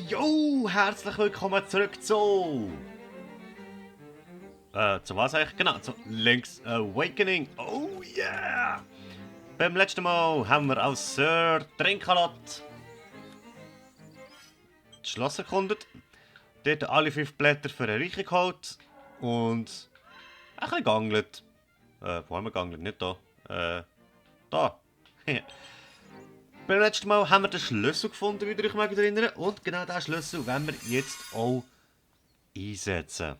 Jo, herzlich willkommen zurück zu... zu was eigentlich? Genau, zu Link's Awakening. Oh yeah! Beim letzten Mal haben wir aus Sir Trinkalot das Schloss erkundet. Dort alle 5 Blätter für ein Reiche geholt. Und ein bisschen gegangelt. Wo haben wir gegangelt? Nicht da. Da. Beim letzten Mal haben wir den Schlüssel gefunden, wie ihr euch mag erinnern. Und genau diesen Schlüssel wollen wir jetzt auch einsetzen.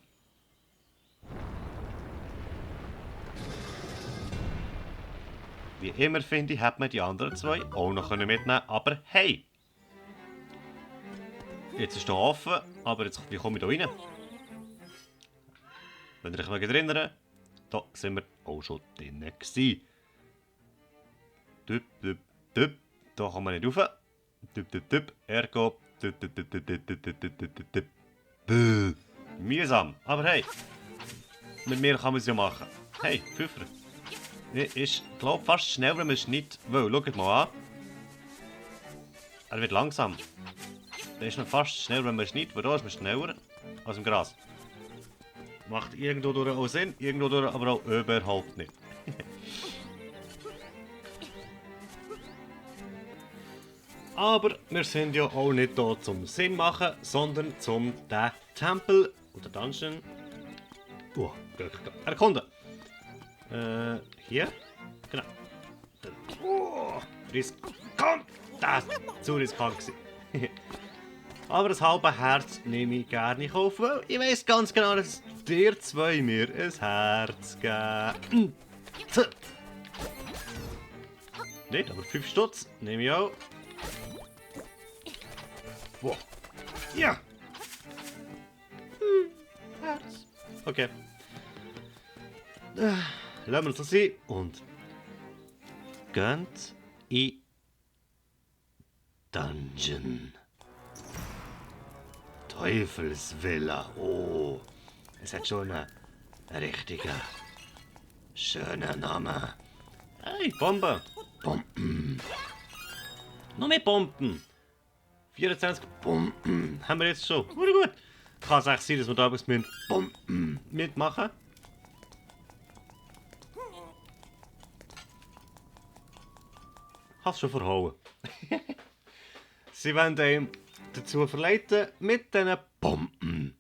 Wie immer finde ich, hätte man die anderen 2 auch noch mitnehmen können. Aber hey! Jetzt ist hier offen, aber jetzt, wie komme ich hier rein? Wenn ihr euch mag erinnern, da sind wir auch schon drinnen gewesen. Düpp, düpp, düpp. Da kann man nicht rauf. Düpp, düpp, düpp. Ergo. Düpp, düpp, düpp, düpp, düpp, düpp, düpp, düpp, düpp, düpp. Mühsam. Aber hey. Mit mir kann man es ja machen. Hey, Pfeffer. Ich glaube fast schneller, wenn man es nicht will. Schaut mal an. Er wird langsam. Dann ist man fast schneller, wenn man es nicht will. Da ist man schneller als im Gras. Macht irgendwo durch auch Sinn, irgendwo durch aber auch überhaupt nicht. Aber wir sind ja auch nicht da zum Sinn machen, sondern zum den Tempel oder Dungeon erkunden. Hier? Genau. Riskant! Das war zu riskant. Aber das halbe Herz nehme ich gerne in Kauf, weil ich weiss ganz genau, dass dir 2 mir ein Herz geben. Nicht, aber 5 Stutz nehme ich auch. Wow. Ja! Herz. Okay. Lassen wir uns das sein und gönnt in Dungeon. Teufelsvilla. Oh, es hat schon einen richtigen, schönen Namen. Hey, Bombe. Bomben. Noch mehr Bomben. 24 Bomben haben wir jetzt schon. Gut. Kann es echt sein, dass wir da etwas mit Bomben mitmachen? Hast schon verhauen. Sie wollen einem dazu verleiten, mit diesen Bomben.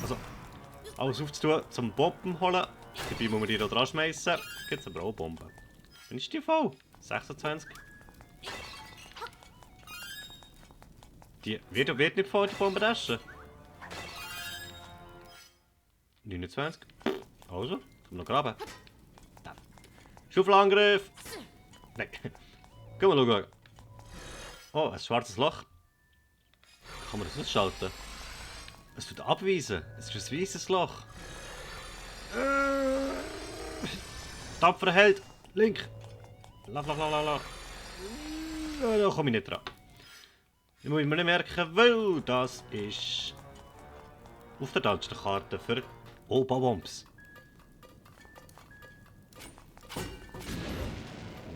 Also, alles aufzutun, zum Bomben holen. Dabei muss man die hier dran schmeißen. Gibt es aber auch Bomben. Dann ist die voll. 26. Die wird nicht voll, die Bombe essen. 29. Also, komm noch graben. Schaufelangriff. Nein. Guck mal schauen. Oh, ein schwarzes Loch. Kann man das ausschalten? Es wird abweisen. Es ist ein weißes Loch. Tapferer Held. Link. La. Da komme ich nicht dran. Ich muss mir nicht merken, weil das ist auf der Dungeon-Karte für Oberbombs.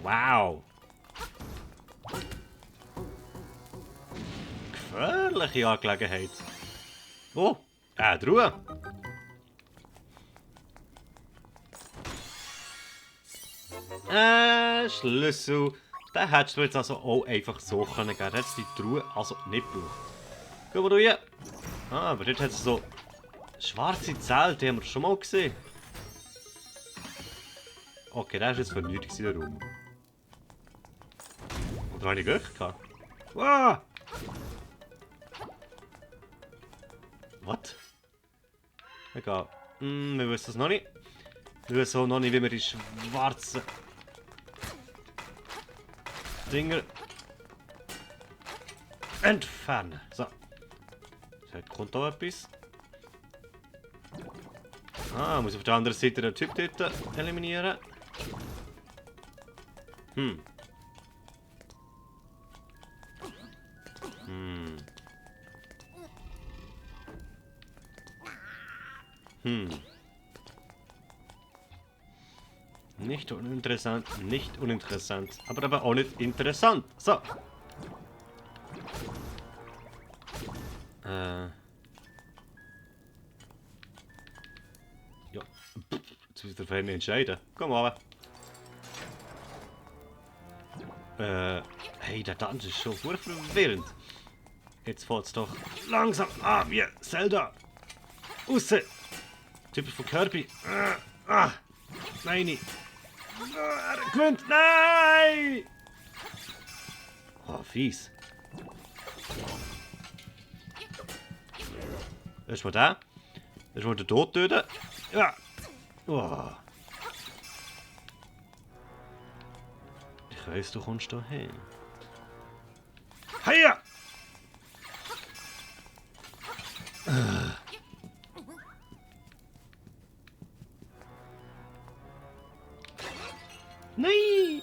Wow. Gefährliche Angelegenheit. Oh, Ruhe. Schlüssel. Den hättest du jetzt also auch einfach so können geben. Hättest du die Truhe also nicht gebraucht. Guck mal hier. Ah, aber dort hat es so schwarze Zelte, die haben wir schon mal gesehen. Okay, das ist jetzt vernünftig der Raum. Oder habe ich Glück gehabt? Wow! Was? Egal. Wir wissen es noch nicht. Wir wissen auch noch nicht, wie wir die schwarzen Dinger entfernen. So. Jetzt kommt da etwas. Ah, muss auf der anderen Seite den Typ dort eliminieren. Nicht uninteressant, nicht uninteressant, aber auch nicht interessant. So. Ja. Jetzt muss ich dafür entscheiden. Komm mal. Hey, der Tanz ist schon furchtbar verwirrend. Jetzt fährt es doch langsam an wie Zelda. Raus! Typisch von Kirby. Nein! Er gewinnt! Nein! Oh, fies. Erstmal der. Erstmal den Tod töten. Ja! Oh. Ich weiss, du kommst da hin. Heia! Nein!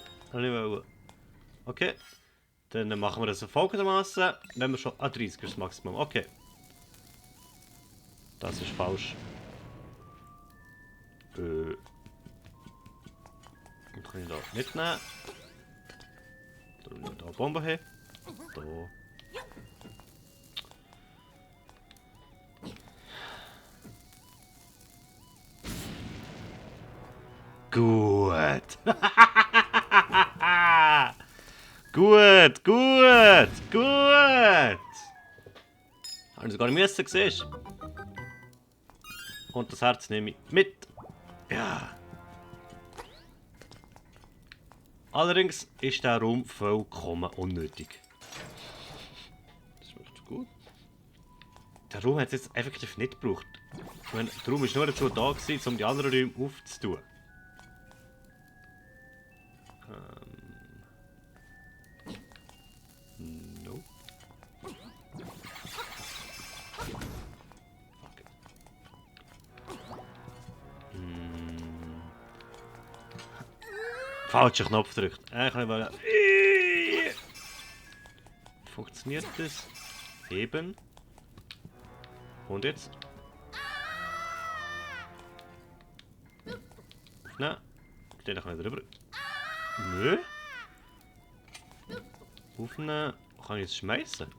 Okay. Dann machen wir das folgendermaßen. Wenn wir schon 30 ist das Maximum. Okay. Das ist falsch. Dann kann ich da mitnehmen. Da nehmen wir da eine Bombe hin. Da. Gut. Gut. Haben Sie gar nicht müssen, siehst du? Und das Herz nehme ich mit. Ja. Allerdings ist der Raum vollkommen unnötig. Das ist wirklich gut. Der Raum hat es jetzt effektiv nicht gebraucht. Ich meine, der Raum war nur dazu da, um die anderen Räume aufzutun. No. Okay. Falscher Knopf gedrückt. Ich kann mal. Funktioniert das? Heben. Und jetzt? Aufnehmen. Den kann ich drüber. Nö. Aufnehmen. Kann ich jetzt schmeißen?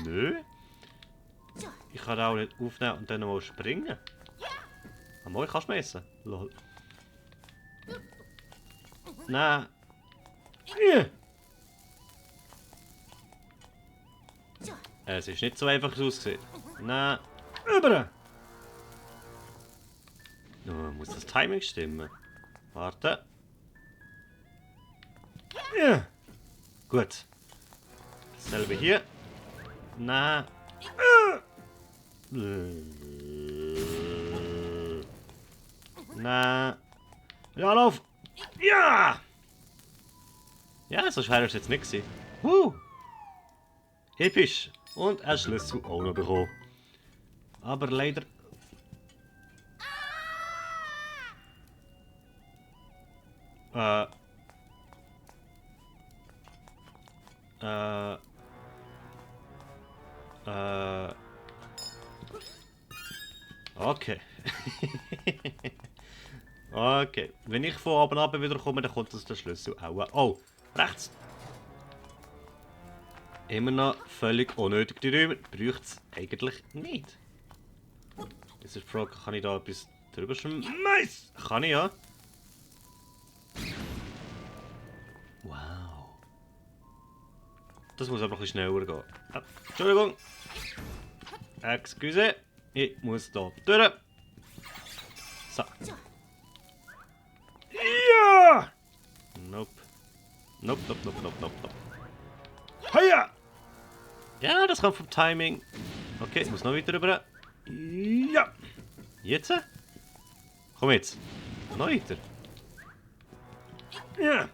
Nö. Ich kann auch nicht aufnehmen und dann noch mal springen. Aber ich kann schmeißen. Lol. Nein. Es ist nicht so einfach ausgesehen. Nein. Über! Nur muss das Timing stimmen. Warte. Ja. Gut. Dasselbe hier. Nein. Nein. Ja, lauf! Ja! Ja, so schwer ist es jetzt nicht gewesen. Episch! Und ein Schlüssel auch noch bekommen. Aber leider... Okay. Okay. Wenn ich von oben ab wieder komme, dann kommt das der Schlüssel auch. Oh, rechts. Immer noch völlig unnötig die Räume. Braucht es eigentlich nicht. Jetzt ist die Frage, kann ich da etwas drüber schmeißen? Nice! Kann ich ja. Wow. Das muss aber ein bisschen schneller gehen. Ah, Entschuldigung. Excuse. Ich muss da durch. So. Ja! Nope. Nope. Heia! Ja, das kommt vom Timing. Okay, ich muss noch weiter rüber. Ja! Jetzt? Komm jetzt. Noch weiter. Ja!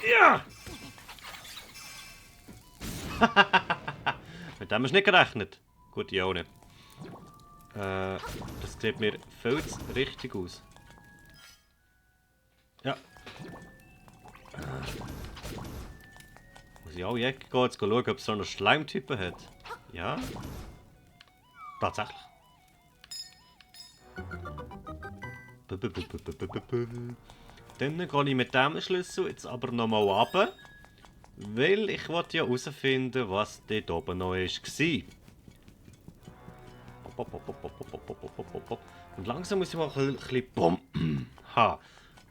Ja! Mit dem hast du nicht gerechnet. Gut, ich auch nicht. Das sieht mir viel zu richtig aus. Ja. Muss ich auch in die Ecke gehen, jetzt schauen, ob es so einen Schleimtypen hat. Ja. Tatsächlich. Dann gehe ich mit dem Schlüssel jetzt aber nochmal runter. Weil ich wollte ja herausfinden, was dort oben noch war. Und langsam muss ich mal ein bisschen Bomben haben.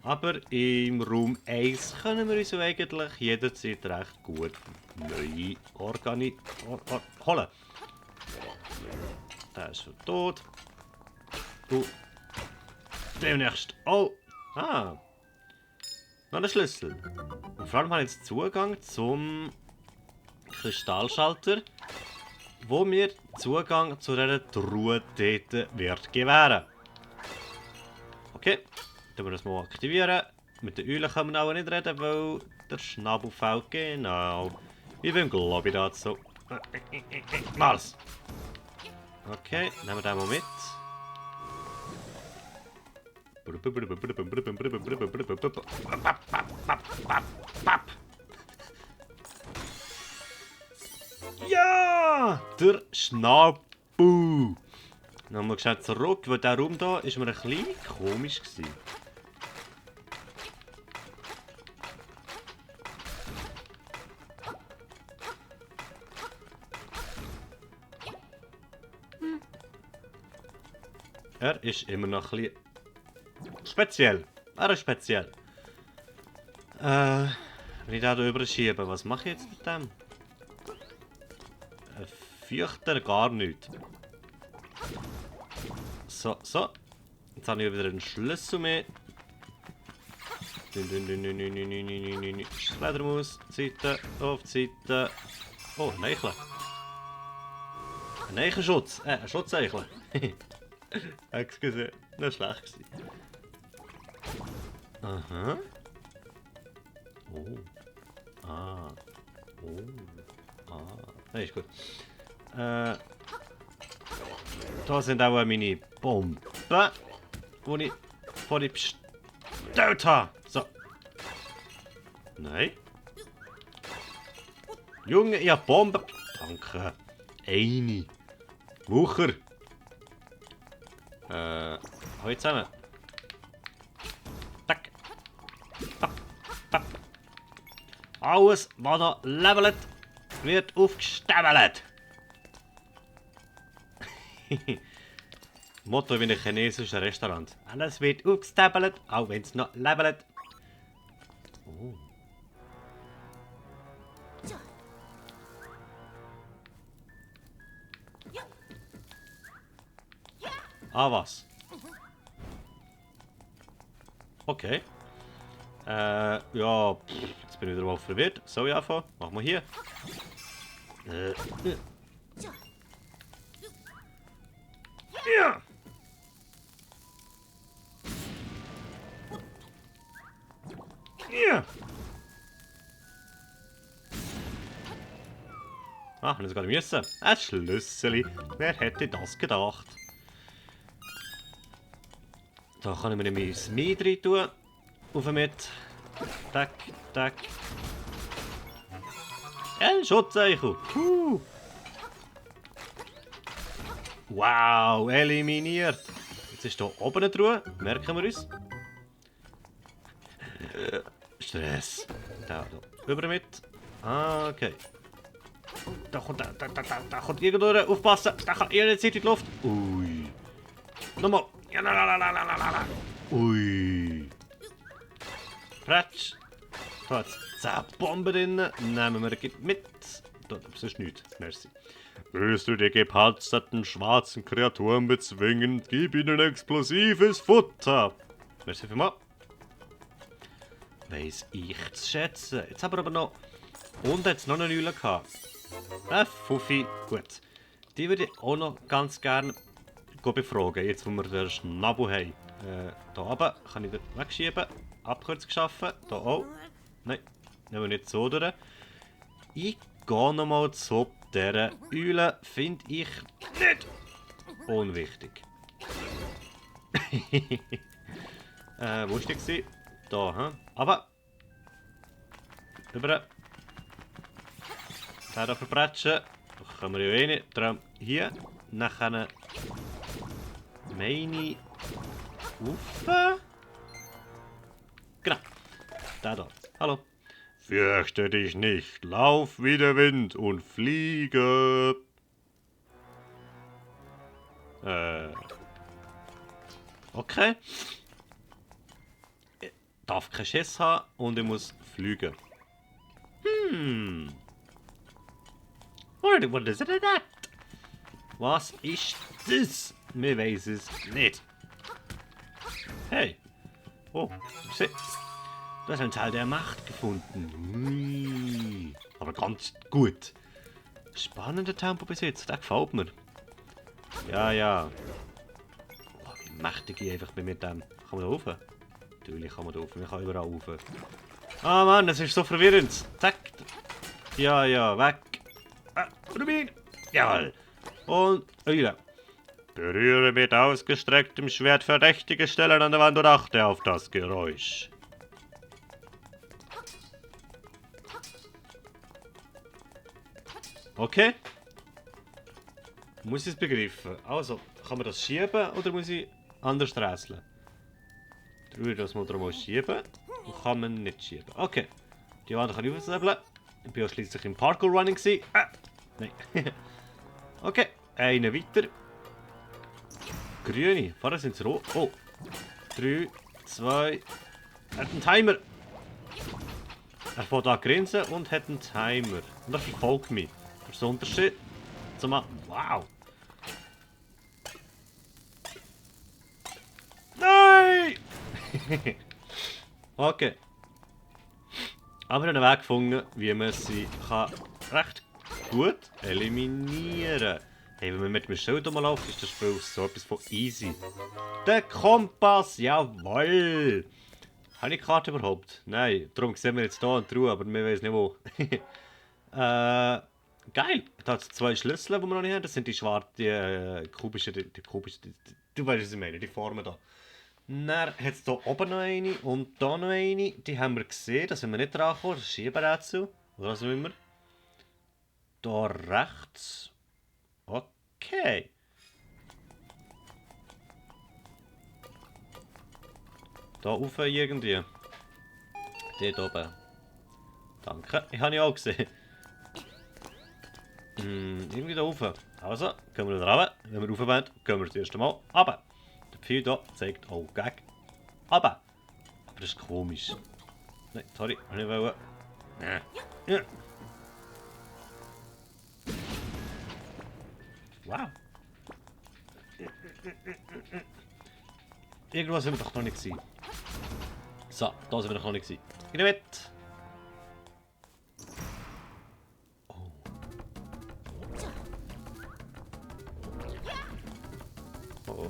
Aber im Raum 1 können wir uns ja eigentlich jederzeit recht gut neue holen. Der ist schon tot. Du. Demnächst. Oh. Ah. Noch ein Schlüssel. Und vor allem habe ich jetzt Zugang zum Kristallschalter, wo mir Zugang zu dieser Truhe dort wird gewähren. Okay, dann wir das mal aktivieren. Mit den Eulen können wir auch nicht reden, weil der Schnabel fällt genau. Wie beim Globi dazu. Mal's! Okay, nehmen wir den mal mit. Ja! Der Schnabel! Nochmal schnell zurück, weil der Raum hier ist mir ein bisschen komisch gewesen. Er ist immer noch ein bisschen speziell. Er ist speziell. Wenn ich den hier überschiebe, was mache ich jetzt mit dem? Fürchter gar nichts. So, so. Jetzt habe ich wieder einen Schlüssel mehr. Fledermaus, Seite, auf die Seite. Oh, ein Eichel. Ein Eichenschutz. Ein Schutzeichel. Excuse, das war schlecht. Aha. Oh. Ah. Oh. Ah. Nein, ist gut. Da sind auch meine Bomben, die ich vorhin bestellt habe. So. Nein. Junge, ich habe Bomben. Danke. Eine. Wucher. Hoi zusammen. Tack. Tack. Tack. Alles, was da levelt, wird aufgestempelt. Motto wie ein chinesisches Restaurant. Alles wird aufgestempelt, auch wenn es noch levelt. Oh. Ah, was? Okay. Ja, jetzt bin ich wieder mal verwirrt. So, ja, machen wir hier. Ja! Ja! Ah, und jetzt gerade müssen. Ein Schlüssel. Wer hätte das gedacht? Da kann ich mir nämlich das Meat rein tun. Auf mit. Tack, tack. Ein Schutzeichel. Wow, eliminiert. Jetzt ist hier oben eine Truhe. Merken wir uns. Stress. Da, über mit. Ah, okay. Da kommt irgendwo aufpassen. Da kann jederzeit in die Luft. Ui. Nochmal. Ja, ui. Pratsch. Da hat es 10 Bomben drin. Nehmen wir mit. Da sonst nichts. Merci. Willst du die gepanzerten schwarzen Kreaturen bezwingen? Gib ihnen explosives Futter. Merci vielmals. Weiss ich zu schätzen. Jetzt haben wir aber noch... Und jetzt noch eine Eule gehabt. Fuffi. Gut. Die würde ich auch noch ganz gerne befragen, jetzt wo wir den Schnabel haben. Hier oben kann ich den wegschieben. Abkürzung schaffen. Hier auch. Nein, nehmen wir nicht so durch. Ich gehe nochmal zu dieser Eule. Finde ich nicht unwichtig. Wo war die? Da, hm? Aber. Über. Da verbrechen. Da können wir ja eh nicht. Darum hier. Nachher. Meine. Uffe. Genau. Da da. Hallo. Fürchte dich nicht, lauf wie der Wind und fliege. Okay. Ich darf keinen Schiss haben und ich muss fliegen. What is it that? Was ist das? Wir wissen es nicht. Hey. Oh, sieh. Du hast einen Teil der Macht gefunden. Aber ganz gut. Spannender Tempo bis jetzt, der gefällt mir. Ja, ja. Oh, wie mächtig ich einfach bin mit dem. Kann man da rauf? Natürlich kann man da rauf. Man kann überall rauf. Ah Mann, das ist so verwirrend. Zack. Ja, ja, weg. Ah, Rubin. Jawohl. Und wieder. Berühre mit ausgestrecktem Schwert verdächtige Stellen an der Wand und achte auf das Geräusch. Okay. Muss ich es begreifen? Also, kann man das schieben oder muss ich anders rätseln? Ich würde das mal drum schieben. Und kann man nicht schieben. Okay. Die Wand kann ich aufsäbeln. Ich war ja schließlich im Parkour-Running. Nein. Okay. Eine weiter. Grüne. Vorher sind es rot. Oh. 3, 2. Er hat einen Timer. Er fährt an grinsen und hat einen Timer. Und er verfolgt mich. Das ist der Unterschied zum Wow. Nein! Okay. Aber ich habe einen Weg gefunden, wie man sie kann recht gut eliminieren. Hey, wenn man mit dem Schild rumläuft, ist das Spiel so etwas von easy. Der Kompass, jawoll! Habe ich die Karte überhaupt? Nein, darum sehen wir jetzt hier und drauf, aber wir wissen nicht wo. Geil! Da hat es 2 Schlüssel, die wir noch nicht haben. Das sind die schwarzen, kubischen, du weißt, was ich meine, die Formen da. Dann hat es hier oben noch eine und hier noch eine. Die haben wir gesehen, da sind wir nicht dran gekommen. Das ist Schieberätsel. Oder was auch immer. Hier rechts. Okay. Da rauf irgendwie. Dort oben. Danke, ich habe ihn auch gesehen. Irgendwie da rauf. Also, gehen wir da rauf. Wenn wir rauf wollen, gehen wir das erste Mal runter. Der Pfeil hier zeigt auch gegen runter. Aber das ist komisch. Nein, sorry, ich wollte nicht. Ja. Wow. Irgendwas sind wir doch noch nicht gewesen. So, da sind wir doch noch nicht gewesen. Geh mit! Oh. Oh.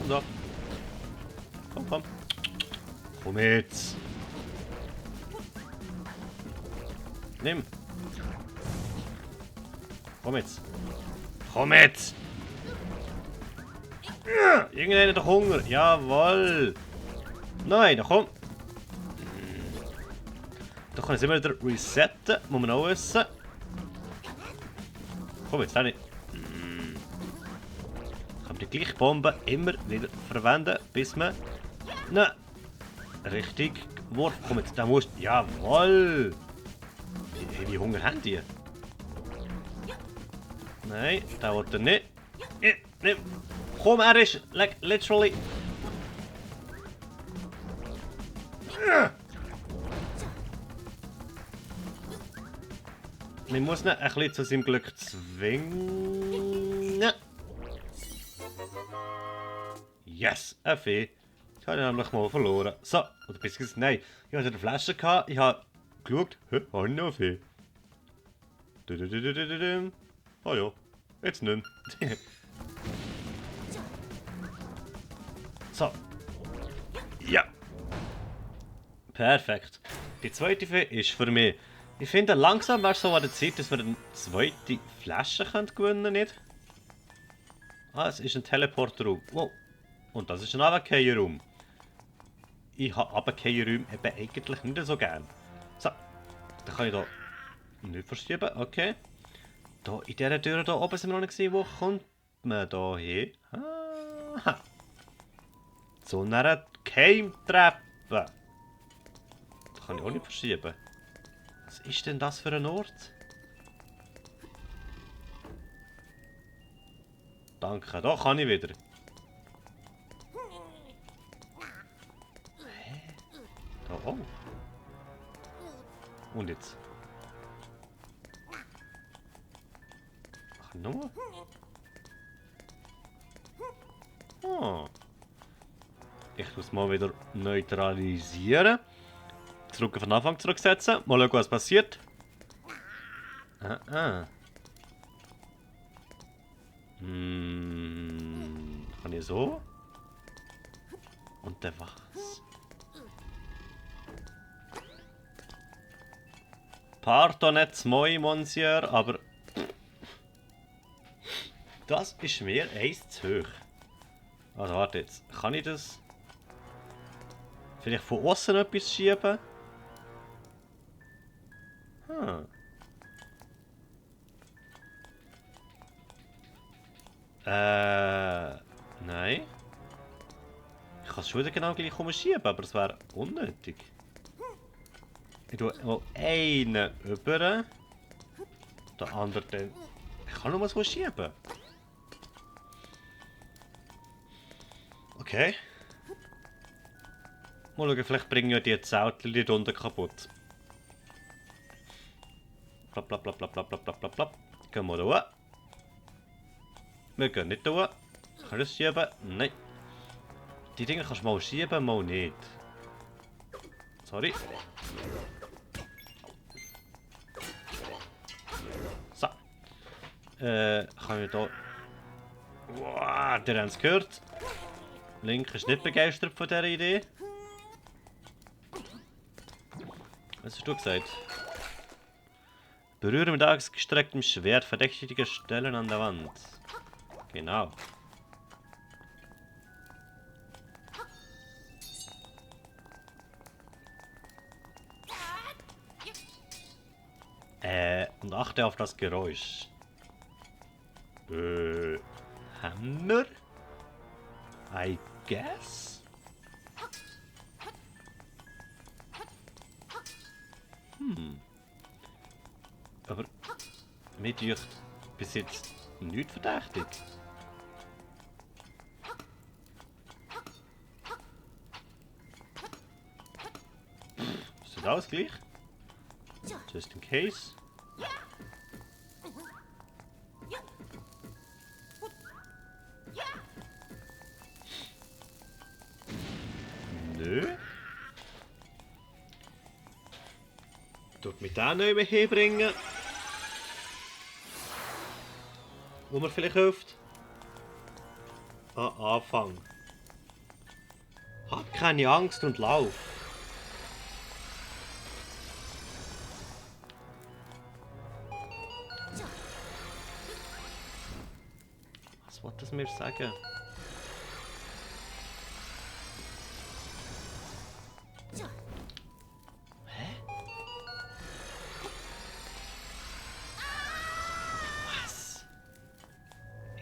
So. Komm, komm. Komm jetzt. Nimm. Komm jetzt. Komm jetzt. Irgendeiner hat doch Hunger. Jawohl. Nein, da komm. Da kann ich immer wieder resetten. Muss man auch essen. Komm jetzt, auch nicht. Kann man die gleiche Bombe immer wieder verwenden, bis man... Nein. Richtig. Wurf. Komm jetzt, da musst du... Jawohl. Wie Hunger haben die? Nein, der will er nicht. Nimm. Komm, er ist like, literally... Man muss ihn ein bisschen zu seinem Glück zwingen. Yes, ein Fee. Ich habe ihn nämlich mal verloren. So, oder beziehungsweise nein. Ich hatte eine Flasche gehabt, ich habe geschaut, habe ich noch eine Fee. Oh ja, jetzt nicht mehr. So. Ja. Perfekt. Die zweite Fee ist für mich. Ich finde, langsam wäre es so an der Zeit, dass wir eine zweite Flasche gewinnen können, nicht? Ah, es ist ein Teleporterraum. Wow. Und das ist ein Runterfallen-Raum. Ich habe Runterfallen-Räume eben eigentlich nicht so gern. So. Dann kann ich da nicht verschieben. Okay. Da in dieser Tür hier oben sind wir noch nicht gesehen. Wo kommt man da hin? Aha. So eine Geheimtreppe. Da kann ich auch nicht verschieben. Was ist denn das für ein Ort? Danke, da kann ich wieder. Hä? Da, oh. Und jetzt? Ach, nochmal? Oh. Ich muss mal wieder neutralisieren. Zurück auf den Anfang zurücksetzen. Mal schauen, was passiert. Kann ich so? Und der was? Pardonet's moi, Monsieur, aber das ist mir eins zu hoch. Also warte jetzt, kann ich das vielleicht von außen etwas schieben? Nein. Ich kann es schon wieder genau gleich schieben, aber es wäre unnötig. Ich tue mal einen über. Der andere dann. Ich kann noch mal so schieben. Okay. Mal schauen, vielleicht bringen ja die Zeltchen hier unten kaputt. Plapp, plapp, plapp, plapp, plapp, plapp, plapp, plapp. Gehen wir da. Wir gehen nicht da. Kann ich das schieben? Nein. Die Dinge kannst du mal schieben, mal nicht. Sorry. So. Kann ich da... Wow, der hat es gehört. Link ist nicht begeistert von dieser Idee. Was hast du gesagt? Berühre mit ausgestrecktem Schwert verdächtige Stellen an der Wand. Genau. Und achte auf das Geräusch. Hammer? I guess? Aber mir dünkt bis jetzt nichts verdächtig. Ist das alles gleich? Just in case. Nö. Tut mich da nicht mehr hinbringen. Wo man vielleicht hilft. Anfang. Hab keine Angst und lauf. Was wollte das mir sagen? Hä? Was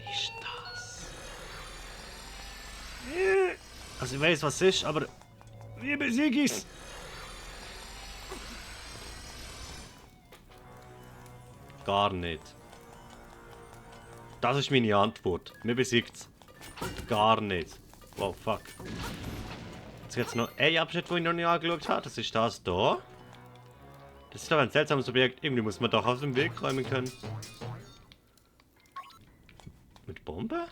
ist das? Also ich weiß, was es ist, aber wie besiege ich's? Gar nicht. Das ist meine Antwort. Mir besiegt's. Gar nicht. Wow, fuck. Jetzt gibt es noch einen Abschnitt, den ich noch nicht angeschaut habe. Das ist das da. Das ist doch ein seltsames Objekt. Irgendwie muss man doch aus dem Weg räumen können. Mit Bombe?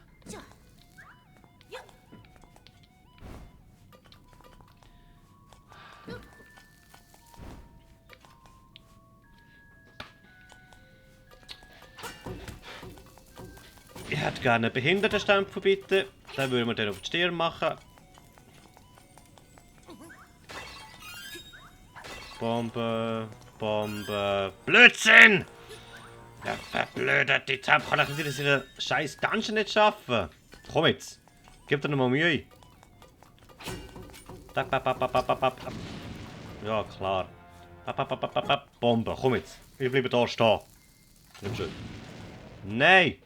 Ich hätte gerne einen Behindertenstempel bitte. Dann würden wir den auf die Stirn machen. Bombe, Bombe, Blödsinn! Ja, verblödet, die Tab kann ich nicht in der scheiß Dungeon nicht schaffen. Komm jetzt, gib dir noch mal Mühe. Ja, klar. Bombe, komm jetzt. Wir bleiben da stehen. Nicht schön. Nein!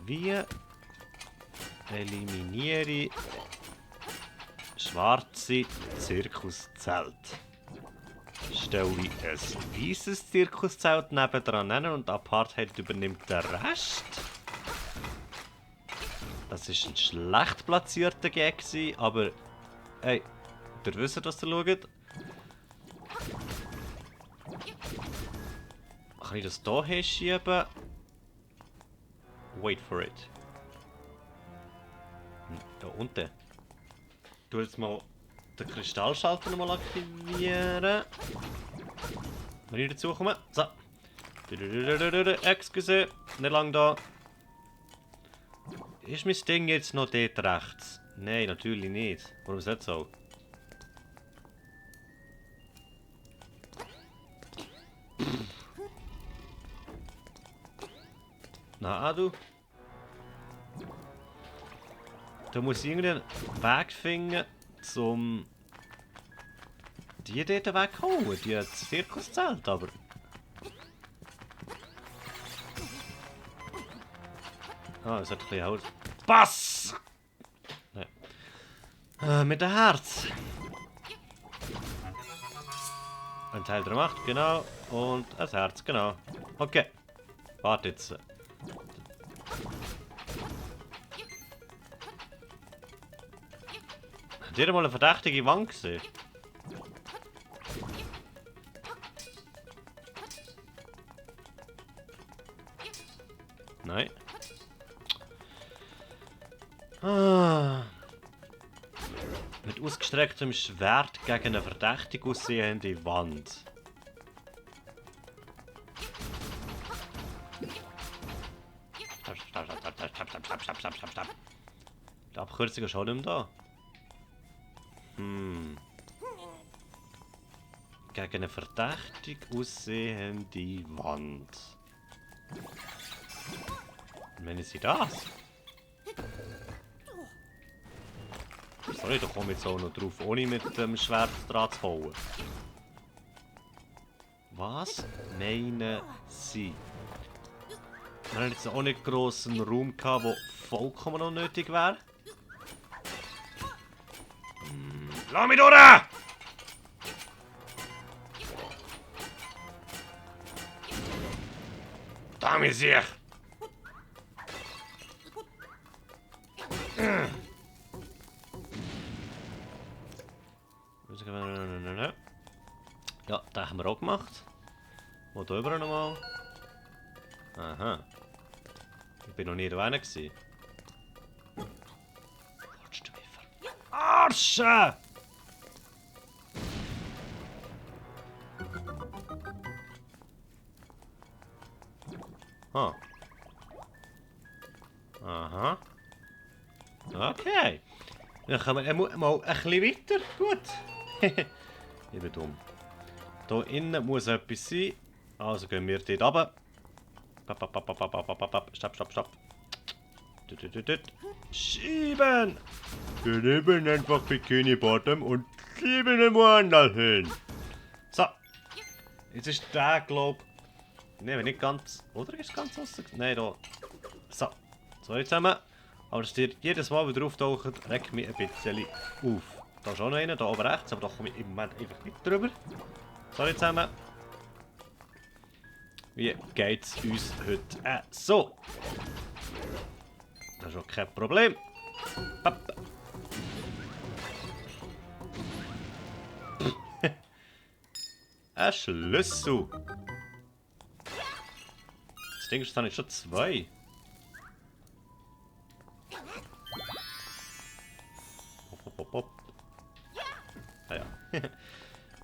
Wie eliminiere ich schwarze Zirkuszelt? Stelle ich ein weißes Zirkuszelt nebendran hin und Apartheid übernimmt den Rest? Das war ein schlecht platzierter Gag, aber hey, ihr wisst, was ihr schaut. Kann ich das hier hinschieben? Wait for it. Da unten. Ich tue jetzt mal den Kristallschalter nochmal aktivieren. Wenn ich dazu komme. So. Excuse, nicht lang da. Ist mein Ding jetzt noch dort rechts? Nein, natürlich nicht. Warum ist das so? Na, du. Da muss ich irgendeinen Weg finden, um die dort wegzuholen. Die Zirkuszelt, aber. Ah, das hat ein bisschen Haut. Pass! Nein. Mit dem Herz. Ein Teil der Macht, genau. Und ein Herz, genau. Okay. Warte jetzt. Habt ihr mal eine verdächtige Wand gesehen? Nein. Ah. Mit ausgestrecktem Schwert gegen eine verdächtig aussehende Wand. Stopp. Die Abkürzung ist auch nicht mehr da. Gegen eine verdächtig aussehende Wand. Und wenn sie das? Sorry, da komme ich jetzt auch noch drauf, ohne mit dem Schwert dran zu hauen. Was meinen sie? Wir haben jetzt auch nicht grossen Raum gehabt, der vollkommen unnötig wäre. Lass mich durch! Da mir sich! Ja, das haben wir auch gemacht. Wo drüber nochmal? Aha. Ich bin noch nie da gewesen. Willst du mich verarschen? Ah. Aha. Okay. Dann kommen wir mal ein bisschen weiter. Gut. Ich bin dumm. Hier innen muss etwas sein. Also gehen wir dort runter. Stopp. Schieben! Wir nehmen einfach Bikini Bottom und schieben ihn woanders hin. So. Jetzt ist der, glaube ich. Ne, nicht ganz. Oder ist es ganz außen? Nein, da. So. Sorry zusammen. Aber dass ihr jedes Mal wieder auftaucht, regt mich ein bisschen auf. Da ist auch noch einer, da oben rechts, aber da komme ich im Moment einfach nicht drüber. Sorry zusammen. Wie geht's uns heute? So. Das ist auch kein Problem. Ein Schlüssel. Das Ding ist dann nicht schon 2. Hopp. Ah ja.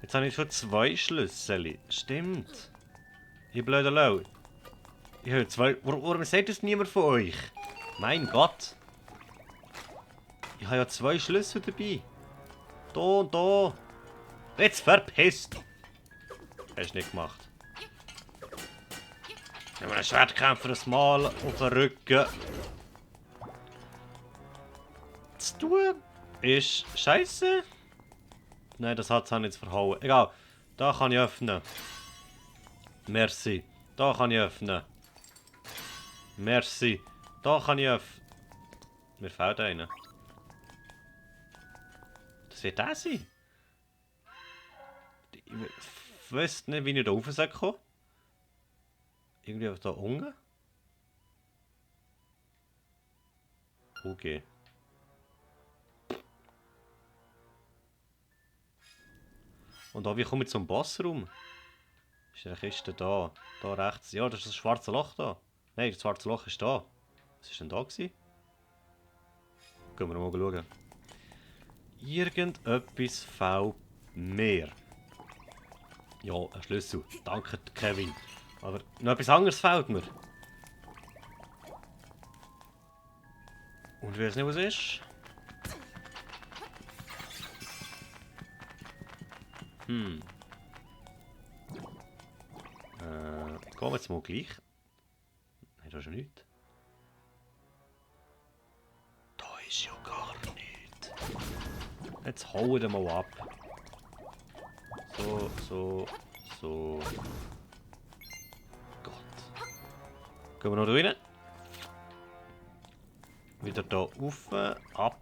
Jetzt habe ich schon 2 Schlüssel. Stimmt. Ihr blöder Lau. Ich habe 2. Warum sagt das niemand von euch? Mein Gott. Ich habe ja 2 Schlüssel dabei. Da und da. Jetzt verpisst. Hast du nicht gemacht. Wenn man einen Schwertkämpfer ein Mal auf den Rücken zu tun, ist scheiße. Nein, das hat es auch nicht verhauen. Egal. Da kann ich öffnen. Merci. Da kann ich öffnen. Merci. Da kann ich öffnen. Mir fehlt einer. Das wird der sein. Ich weiß nicht, wie ich da rauf kommen. Irgendwie da unten. Okay. Und da, wie komme ich zum Bossraum? Ist eine Kiste da? Da rechts. Ja, das ist das schwarze Loch da. Nein, das schwarze Loch ist da. Was war denn da gewesen? Gehen wir mal schauen. Irgendetwas fehlt mehr. Ja, ein Schlüssel. Danke, Kevin. Aber noch etwas anderes fehlt mir. Und ich weiß nicht, was es ist. Gehen wir jetzt mal gleich. Nein, da ist ja nichts. Da ist ja gar nichts. Jetzt hauen wir mal ab. So. Gott. Gehen wir noch da rein. Wieder da rauf, ab.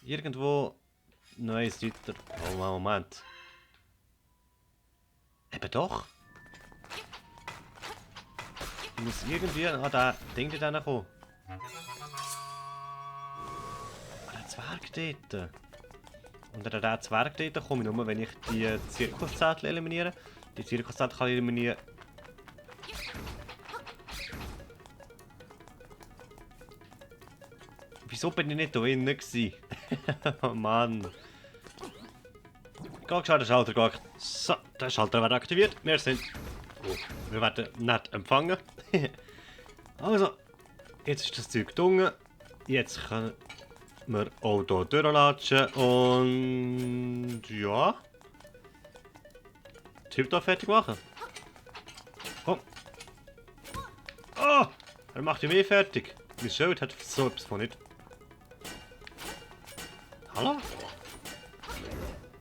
Irgendwo. Nein, ist nicht der. Oh, Moment. Eben doch. Ich muss irgendwie an das Ding da kommen. An den Zwerg dort. Und an den Zwerg dort komme ich nur, wenn ich die Zirkuszettel eliminiere. Die Zirkuszettel kann ich eliminieren. Wieso bin ich nicht da drinnen gewesen? Oh Mann. Geh gescheit, der Schalter geht. So, der Schalter wird aktiviert. Wir sind. Oh, wir werden nicht empfangen. Also, jetzt ist das Zeug gedungen. Jetzt können wir auch hier durchlatschen und. Ja. Den Typ hier fertig machen. Komm. Oh! Er macht ja mehr fertig. Mein Schild hat so etwas von nicht. Hallo?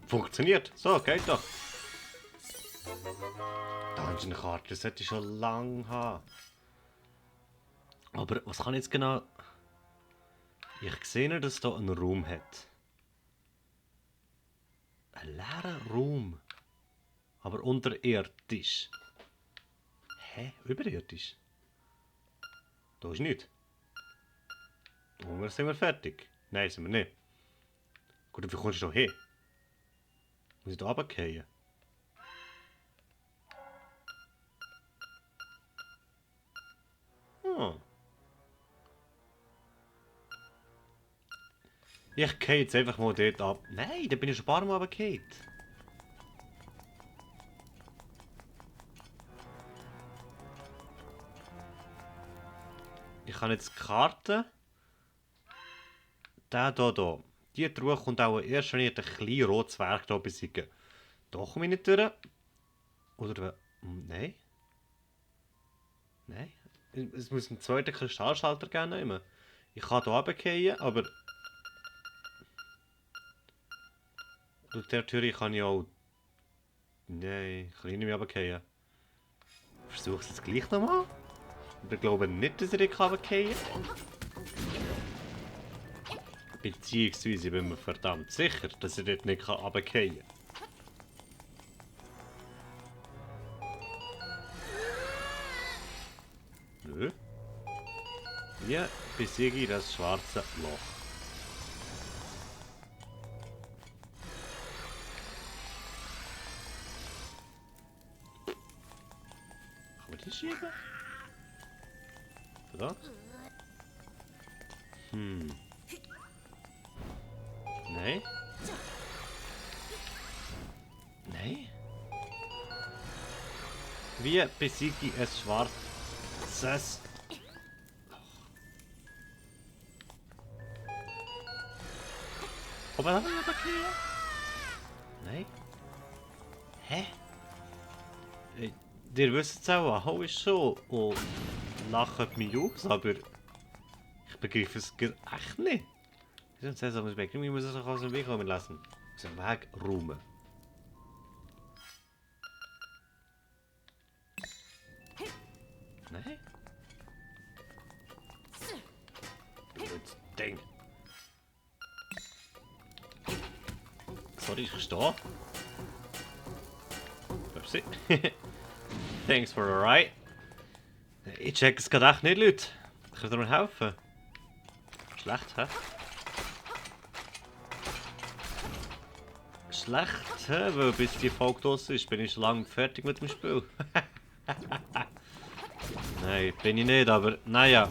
Funktioniert. So, geht doch. Dungeon-Karte, das hätte ich schon lange haben. Aber was kann ich jetzt genau... Ich sehe nicht, dass es hier einen Raum hat. Ein leerer Raum. Aber unterirdisch. Hä? Überirdisch? Da ist nichts. Unten sind wir fertig. Nein, sind wir nicht. Gut, wie kommst du da hin? Muss ich da runterfallen? Hm. Ich gehe jetzt einfach mal dort ab. Nein, da bin ich schon ein paar Mal runtergefallen. Ich habe jetzt die Karte. Der hier. Die Truhe kommt auch erst, wenn ich den kleinen roten Zwerg hier besiege. Da komme ich nicht durch. Oder... Nein. Nein. Es muss einen zweiten Kristallschalter geben. Ich kann hier runterfallen, aber... Durch der Tür kann ich auch... Nein, ich kann nicht mehr runterfallen. Ich versuche es jetzt gleich nochmal. Aber ich glaube nicht, dass ich runterfallen kann. Beziehungsweise bin mir verdammt sicher, dass ich dort nicht runterfallen kann. Nö. Wie besiege ich das schwarze Loch? Kann man die schieben? Da? Nein. Nein. Wie besiege ich ein schwarzes... Aber habe ich aber keine... Nein. Hä? Ihr wisst es auch, hau ist so und lacht mich aus, aber ich begreife es echt nicht. Sonst heißt es weg. Ich muss es auch aus dem Weg kommen lassen. Aus dem Weg räumen. Nein. Blödes Ding. Sorry, ich stehe. Upsi. Thanks for a ride. Ich check es gerade echt nicht, Leute. Könnt ihr mir helfen? Schlecht, hä? Schlecht, hä? Weil bis die Folge draussen ist, bin ich schon lange fertig mit dem Spiel. Nein, bin ich nicht, aber naja.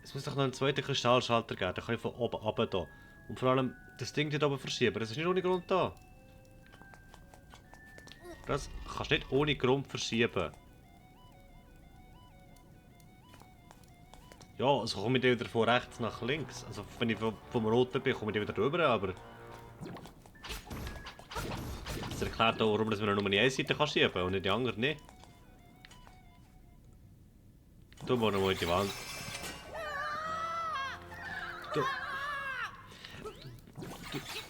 Es muss doch noch einen zweiten Kristallschalter geben, den kann ich von oben runter da. Und vor allem das Ding hier oben verschieben, das ist nicht ohne Grund da. Das kannst du nicht ohne Grund verschieben. Ja, also komme ich dann wieder von rechts nach links. Also wenn ich vom Roten bin, komme ich dann wieder rüber, aber... Das erklärt auch, warum man nur die eine Seite kann schieben kann und nicht die andere nicht. Du musst noch mal in die Wand.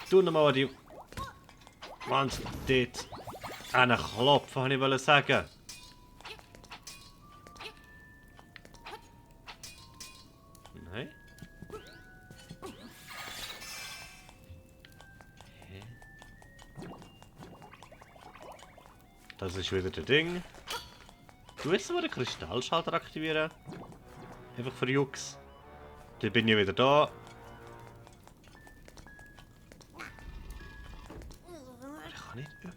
Du noch mal die Wand dort klopfen, habe ich wollte sagen. Nein. Das ist wieder das Ding. Du willst mal den Kristallschalter aktivieren? Einfach für Jux. Dann bin ich wieder da. Ich kann nicht über.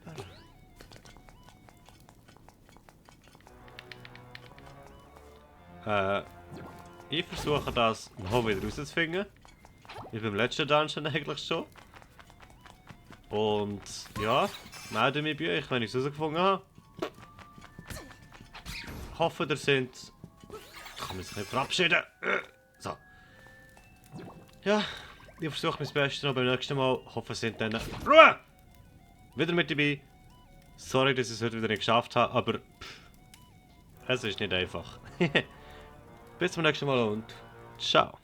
Ich versuche das noch wieder rauszufinden. Wie beim letzten Dungeon eigentlich schon. Und ja, melde mich bei euch, wenn ich es herausgefunden habe. Ich hoffe, ihr seid. Ich kann mich nicht verabschieden. So. Ja, ich versuche mein Bestes noch beim nächsten Mal. Ich hoffe, ihr seid dann Ruhe! Wieder mit dabei. Sorry, dass ich es heute wieder nicht geschafft habe, aber es ist nicht einfach. Bis zum nächsten Mal und ciao.